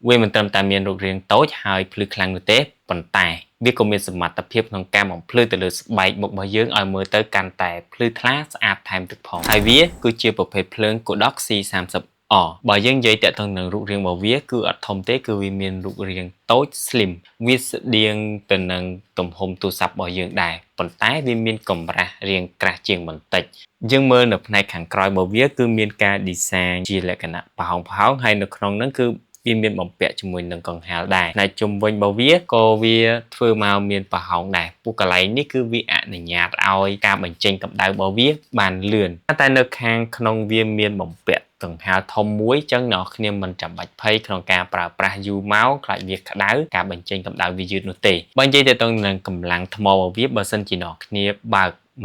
វាមិនត្រឹមតែមានរូបរាងតូចហើយភ្លឺខ្លាំងនោះទេប៉ុន្តែវាក៏មានសមត្ថភាពក្នុងការបំភ្លឺទៅលើស្បែកមុខរបស់យើងឲ្យមើលទៅកាន់តែភ្លឺថ្លាស្អាតថែមទៀតផងហើយវាគឺជាប្រភេទភ្លើង Godox C30R បើយើងនិយាយតាក់ទងនឹងរូបរាងរបស់វាគឺអត់ធំទេគឺវាមានរូបរាងតូច slim វាស្តៀងទៅនឹងទំហំទូរស័ព្ទរបស់យើងដែរប៉ុន្តែវាមានកម្រាស់រាងក្រាស់ជាងបន្តិចយើងមើលនៅផ្នែកខាងក្រោយរបស់វាគឺមានការ design ជាលក្ខណៈប្រហោងៗហើយនៅក្នុងហ្នឹងគឺវាមានបំពាក់ជាមួយនឹងកង្ហារដែរផ្នែកជុំវិញរបស់វាក៏វាធ្វើមកមានប្រហោងដែរពួកកន្លែងនេះគឺវាអនុញ្ញាតឲ្យការបញ្ចេញកម្ដៅរបស់វាបានលឿនតែនៅខាងក្នុងវាមានបំពាក់កង្ហារធំមួយចឹងអ្នកគ្នាមិនចាំបាច់ភ័យក្នុងការប្រើប្រាស់យូរមកខ្លាចវាក្តៅការបញ្ចេញកម្ដៅវាយឺតនោះទេបើនិយាយទៅនឹងកម្លាំងថ្មរបស់វាបើសិនជាអ្នកគ្នាបើក100%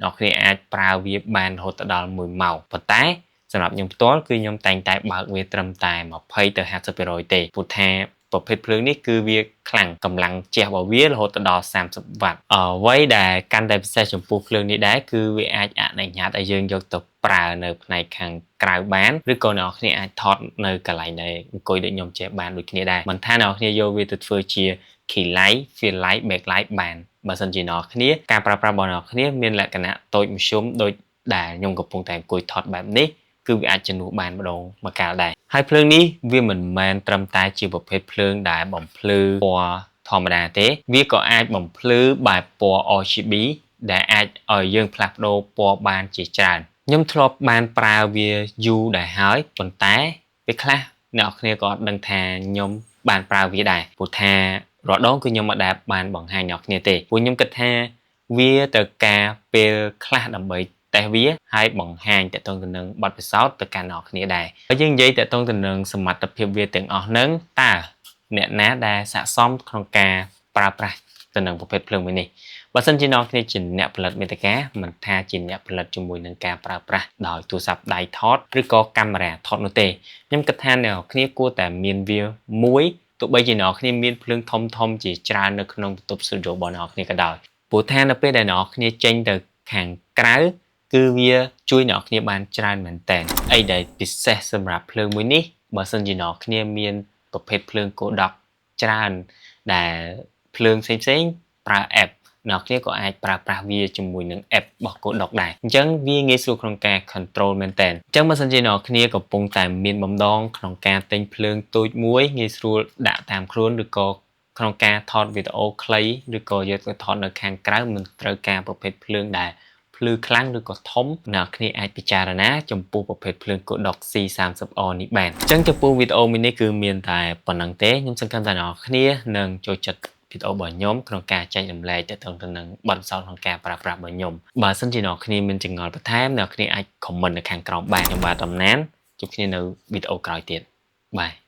អ្នកគ្នាអាចប្រើវាបានរហូតដល់1ម៉ោងប៉ុន្តែសម្រាប់ខ្ញុំផ្ទាល់គឺខ្ញុំតែងតែបើកវាត្រឹមតែ20ទៅ50%ទេព្រោះថាប្រភេទភ្លើងនេះគឺវាខ្លាំងកម្លាំងជះរបស់វារហូតដល់30វ៉ាត់អ្វីដែលកាន់តែពិសេសចំពោះភ្លើងនេះដែរគឺវាអាចអនុញ្ញាតឲ្យយើងយកទៅប្រើនៅផ្នែកខាងក្រៅបានឬក៏អ្នកគ្នាអាចថតនៅកន្លែងដែលអង្គុយដូចខ្ញុំចេះបានដូចគ្នាដែរមិនថាអ្នកគ្នាយកវាទៅធ្វើជា key light, fill light, back light បានបើសិនជាអ្នកគ្នាការប្រើប្រាស់របស់អ្នកគ្នាមានលក្ខណៈតូចមធ្យមដូចដែលខ្ញុំកំពុងតែអង្គុយថតបែបនេះគឺវាអាចជំនួសបានម្ដងមួយកាលដែរហើយភ្លើងនេះវាមិនមែនត្រឹមតែជាប្រភេទភ្លើងដែលបំភ្លឺពណ៌ធម្មតាទេវាក៏អាចបំភ្លឺបែបពណ៌ RGB ដែលអាចឲ្យយើងផ្លាស់ប្ដូរពណ៌បានជាច្រើនខ្ញុំធ្លាប់បានប្រើវាយូរដែរហើយប៉ុន្តែពេលខ្លះអ្នកគ្នាក៏អត់ដឹងថាខ្ញុំបានប្រើវាដែរព្រោះថារាល់ដងគឺខ្ញុំមិនដែលបានបង្ហាញអ្នកគ្នាទេព្រោះខ្ញុំគិតថាវាត្រូវការពេលខ្លះដើម្បីតេស្តវាហើយបង្ហាញតទៅទៅនឹងបទពិសោធន៍ទៅកាន់អ្នកគ្នាដែរហើយយើងនិយាយតទៅទៅនឹងសមត្ថភាពវាទាំងអស់ហ្នឹងតើអ្នកណាដែលស័ក្តិសមក្នុងការប្រើប្រាស់ទៅនឹងប្រភេទភ្លើងមួយនេះបើសិនជាអ្នកគ្នាជាអ្នកផលិតមាតិកាមិនថាជាអ្នកផលិតជាមួយនឹងការប្រើប្រាស់ដោយទូរស័ព្ទដៃថតឬក៏កាមេរ៉ាថតនោះទេខ្ញុំគិតថាអ្នកគ្នាគួរតែមានវាមួយទោះបីជាអ្នកគ្នាមានភ្លើងធំធំជាច្រើននៅក្នុងបន្ទប់ស្ទូឌីយោរបស់អ្នកគ្នាក៏ដោយព្រោះថានៅពេលដែលអ្នកគ្នាចេញទៅខាងក្រៅគឺវាជួយអ្នកគ្នាបានច្រើនមែនតើអីដែលពិសេសសម្រាប់ភ្លើងមួយនេះបើសិនជាអ្នកគ្នាមានប្រភេទភ្លើង Godox ច្រើនដែលភ្លើងផ្សេងផ្សេងប្រើ app អ្នកគ្នាក៏អាចប្រើប្រាស់វាជាមួយនឹង app របស់ Godox ដែរអញ្ចឹងវាងាយស្រួលក្នុងការ control មែនតើអញ្ចឹងបើសិនជាអ្នកគ្នាកំពុងតែមានបំណងក្នុងការទិញភ្លើងតូចមួយងាយស្រួលដាក់តាមខ្លួនឬក៏ក្នុងការថតវីដេអូខ្លីឬក៏យកទៅថតនៅខាងក្រៅមិនត្រូវការប្រភេទភ្លើងដែលភ្លឺខ្លាំងឬក៏ធំអ្នកគ្នាអាចពិចារណាចំពោះប្រភេទភ្លើង Godox C30R នេះបានអញ្ចឹងចំពោះវីដេអូមួយនេះគឺមានតែប៉ុណ្ណឹងទេខ្ញុំសង្ឃឹមថាអ្នកគ្នានឹងចូលចិត្តវីដេអូរបស់ខ្ញុំក្នុងការចែករំលែកទៅទៅនឹងបទពិសោធន៍ក្នុងការប្រើប្រាស់របស់ខ្ញុំបើសិនជាអ្នកគ្នាមានចម្ងល់បន្ថែមអ្នកគ្នាអាច comment នៅខាងក្រោមបានខ្ញុំបាទតំណានជួបគ្នានៅវីដេអូក្រោយទៀត bye.